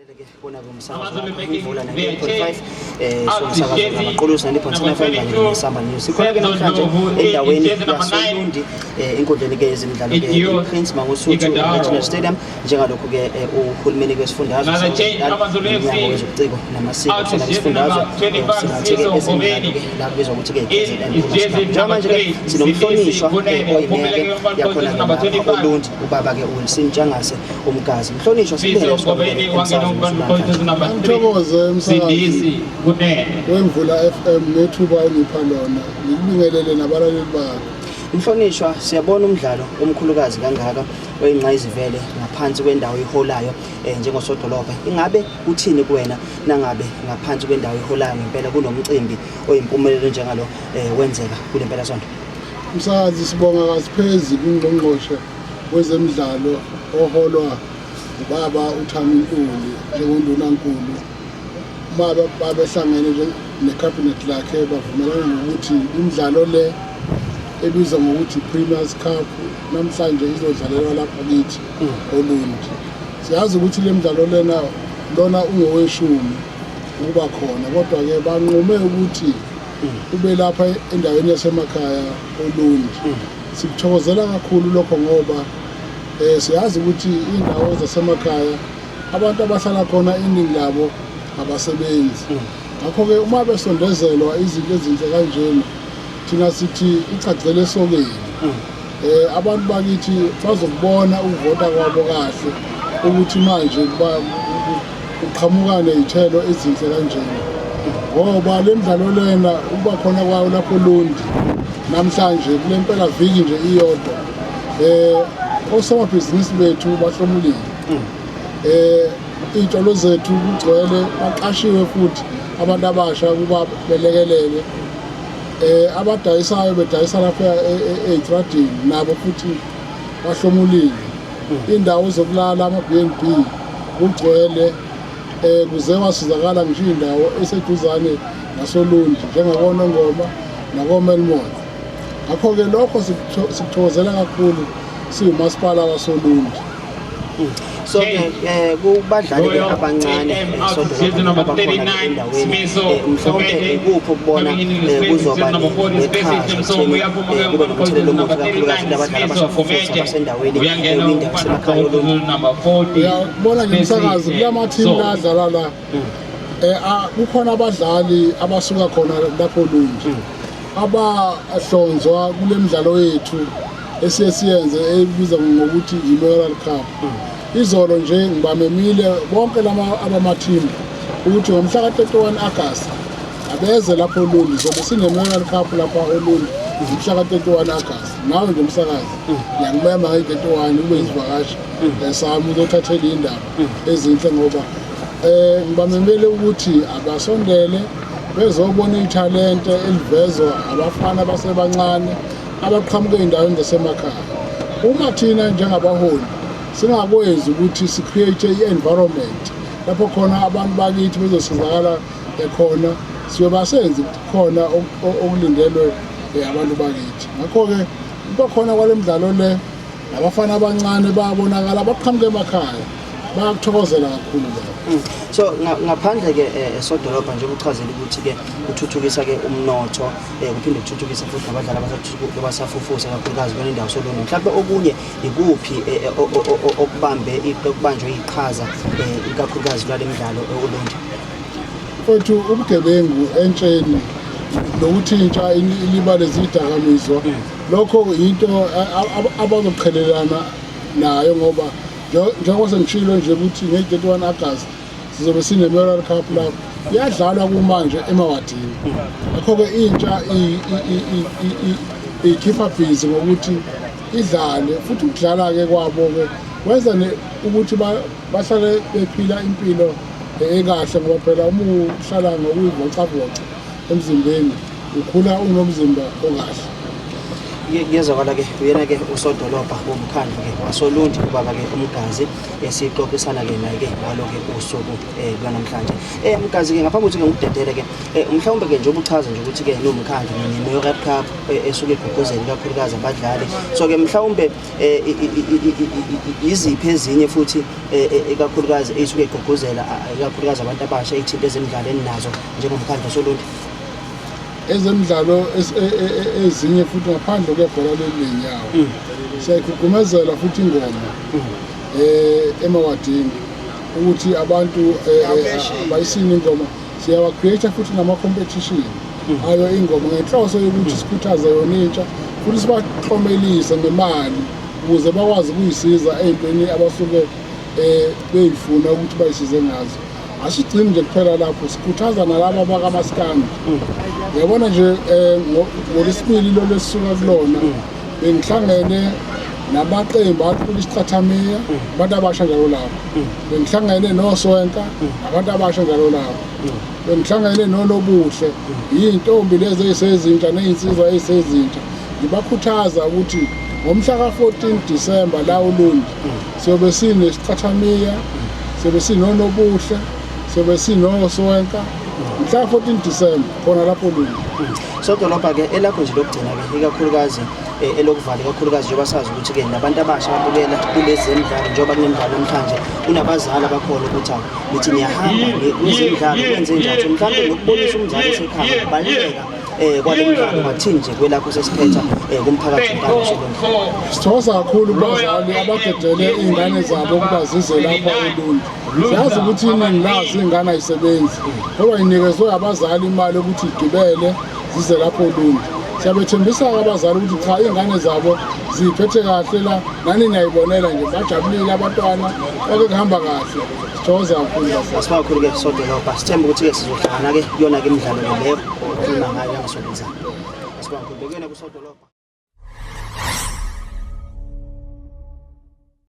Ke kona kumsakazo Imvula 98.5 somsakazo ngamaqulusi 90.7 FM kanye neSamba News. Sikhona ke namhlanje endaweni yasoLundi, enkundleni ke yezemidlalo ke Prince Mangosuthu Regional Stadium, njengalokhu ke uhulumeni kwesifundazwe umnyango wezobuciko namasiko sona isifundazwe singathi ke ezemidlalo ke la kubizwa ukuthi ke KZN. Njengamanje ke sinomhlonishwa oyimeya ke yakhona ke lapha oLundi, ubaba ke uWilson Ntshangase uMgazi. Mhlonishwa, sibingelele sikwamukele. Ngithokoze, umsakazi weMvula FM, ngethuba engipha lona. Ngikubingelele nabalaleli bakho. Mhlonishwa, siyabona umdlalo omkhulukazi kangaka oyingqayizivele ngaphansi kwendawo iholayo njengosodolobha. Ingabe uthini kuwena nangabe ngaphansi kwendawo iholayo ngempela kunomcimbi oyimpumelelo njengalo wenzeka kule mpelasonto? Msakazi, sibonga kasiphezi kungqongqoshe wezemidlalo oholwa ubaba uThami Ntuli njengondunankulu. Uma babehlangene nje nekhabhinethi lakhe, bavumelana ngokuthi imidlalo le ebizwa ngokuthi Premier's Cup namhlanje izodlalelwa lapha kithi oLundi. Siyazi ukuthi le midlalo lena lona ungoweshumi ukuba khona, kodwa-ke banqume ukuthi ube lapha endaweni yasemakhaya oLundi. Sikuthokozela kakhulu lokho ngoba siyazi ukuthi iy'ndawo zasemakhaya abantu abahlala khona iningi labo abasebenzi. Ngakho-ke uma besondezelwa izinto ezinhle kanjena, thina sithi icagcele esokeni. Abantu bakithi bazokubona ukuvota kwabo kahle ukuthi manje kuqhamuka ney'thelo ezinhle kanjena, ngoba le midlalo lena ukuba khona kwayo lapho Lundi namhlanje kule mpela viki nje iyodwa, osomabhizinisi bethu bahlomulile, iy'tolo zethu kugcwele, baqashiwe futhi abantu abasha ukuba belekelele, abadayisayo bedayisa lapha ey'tradini nabo futhi bahlomulile, indawo zokulala ama-B&B kugcwele, kuze kwasizakala ngisho iy'ndawo eseduzane nasoLundi njengakoNongoma nakoMelmoth. Ngakho-ke lokho sikuthokozela kakhulu siwumasipala wasoLundi. So ke kubadlali ke abancane sodolobha abakhona endaweni, mhlawumbe ikuphi ukubona kuzoba neqhaza ekutheni kube nomthelela omuhle kakhulukazi kulabadlali abasafufusa abasendaweni kwindawo yasemakhaya oLundi? Uyabona nje, umsakazi, kulama-team la adlala la, kukhona abadlali abasuka khona lapho Lundi abahlonzwa kule midlalo yethu esiye siyenze ebizwa ngokuthi i-Mayoral Cup. Izolo nje ngibamemile bonke lama abama-team ukuthi ngomhla ka-31 August abeze lapho Olundi, zobe sine-Mayoral Cup lapha Olundi ngomhla ka-31 August. Nawe nje, umsakazi, ngiyakumema ngeyi-31 ube isivakashi sami, uzothathela iy'ndaba ezinhle, ngoba ngibamemele ukuthi abasondele bezobona ithalente elivezwa abafana abasebancane abaqhamuka ey'ndaweni zasemakhaya. Uma thina njengabaholi singakwenzi ukuthi si-create i-environment lapho khona abantu bakithi bezosizakala khona, siyoba senzi khona okulindelwe abantu bakithi. Ngakho-ke kuba khona kwale midlalo le, nabafana abancane bayabonakala abaqhamuka emakhaya, bayakuthokozela kakhulu lokho. So ngaphandle ke sodolobha, nje ukuchazela ukuthi ke kuthuthukisa ke umnotho, kuphinde kuthuthukise futhi nabadlali abasafufusa kakhulukazi kule ndawo soLundi, mhlawumbe okunye ikuphi okubambe okubanjwe iqhaza ikakhulukazi kwale midlalo oLundi? Mfowethu, ubugebengu entsheni nokuthi intsha ilibale zidakamizwa, lokho yinto abazoqhelelana nayo, ngoba njengoba sengishilo nje ukuthi ngeyi-31 August sizobe sine-Mayoral Cup lapho iyadlalwa kumanje emawadini. Ngakho-ke intsha ikhipha busy ngokuthi idlale, futhi ukudlala-ke kwabo-ke kwenza ukuthi bahlale bephila impilo ekahle, ngoba phela uma uhlala ngokuyivocavoca emzimbeni ukhula unomzimba okahle. Kuyezwakala-ke, uyena-ke usodolobha womkhandlu-ke wasoLundi, ubaba-ke uMgazi, esixoxisana-ke naye-ke ngalo-ke usuku lwanamhlanje. Mgazi-ke, ngaphambi kokuthi-ke ngikudedele-ke, mhlawumbe-ke njengoba uchaza nje ukuthi-ke niwumkhandlu nine-Mayoral Cup esuke igqugquzela ikakhulukazi abadlali, so-ke mhlawumbe yiziphi ezinye futhi ikakhulukazi ey'suke igqugquzela ikakhulukazi abantu abasha ey'thinta ezemidlalo eninazo njengomkhandlu wasoLundi? Ezemidlalo ezinye futhi ngaphandle kwebhola leli lenyawo, siyayigqugqumezela futhi ingoma emawadini ukuthi abantu abayisini ingoma. Siyawa-create futhi nama-competition ayo ingoma ngenhloso yokuthi sikhuthaze yona intsha futhi sibaklomelise ngemali ukuze bakwazi ukuyisiza ey'ntweni abasuke beyifuna ukuthi bayisize ngazo. Asigcini nje kuphela lapho, sikhuthaza nalaba bakamaskandi. Uyabona nje, ngolwesibili lo lesisuka kulona, bengihlangene namaqembu acula isicathamiya, abantu abasha njalo lapho. Bengihlangene noswenka, abantu abasha njalo lapho. Bengihlangene nonobuhle, iy'ntombi lezi ey'sezintsha ney'nsizwa ey'sezintsha, ngibakhuthaza ukuthi ngomhla ka-14 Disemba la Ulundi siyobe sinesicathamiya, siyobe sinonobuhle, siyobe sinoswenka mhla ka-14 Disemba khona lapho Ulundi. Sodolobha-ke, elakho nje lokugcina-ke, ikakhulukazi elokuvala, ikakhulukazi njengoba sazi ukuthi-ke nabantu abasha ababukela kulezi zemidlalo, njengoba kunemidlalo namhlanje, kunabazali abakhona ukuthi awu, nithi niyahamba kwezemidlalo, kwenze njani? So mhlawumbe nokubonisa umzali osekhaya ukubaluleka kwale mdlalo, ungathini nje kwelakho sesiphetha kumphakathi wonkana wasoLundi? Sithokoza kakhulu kubazali abadedele iy'ngane zabo ukuba zize lapha eLundi. Siyazi ukuthi iningi lazo iy'ngane ayisebenzi, kodwa inikezwe abazali imali yokuthi igibele zize lapho Olundi. Siyabethembisa-ke abazali ukuthi cha, iy'ngane zabo ziyiphethe kahle la, nani niyayibonela nje, bajabulile abantwana, konke kuhamba kahle. Sithokoza kakhulu bazali. Asibonge kakhulu-ke sodolobha, sithemba ukuthi-ke sizohlangana-ke kuyona-ke imidlalo-ke leyo okhuluma ngayo yangasonto elizayo. Asibonge kakhulu, bekuyena kusodolobha.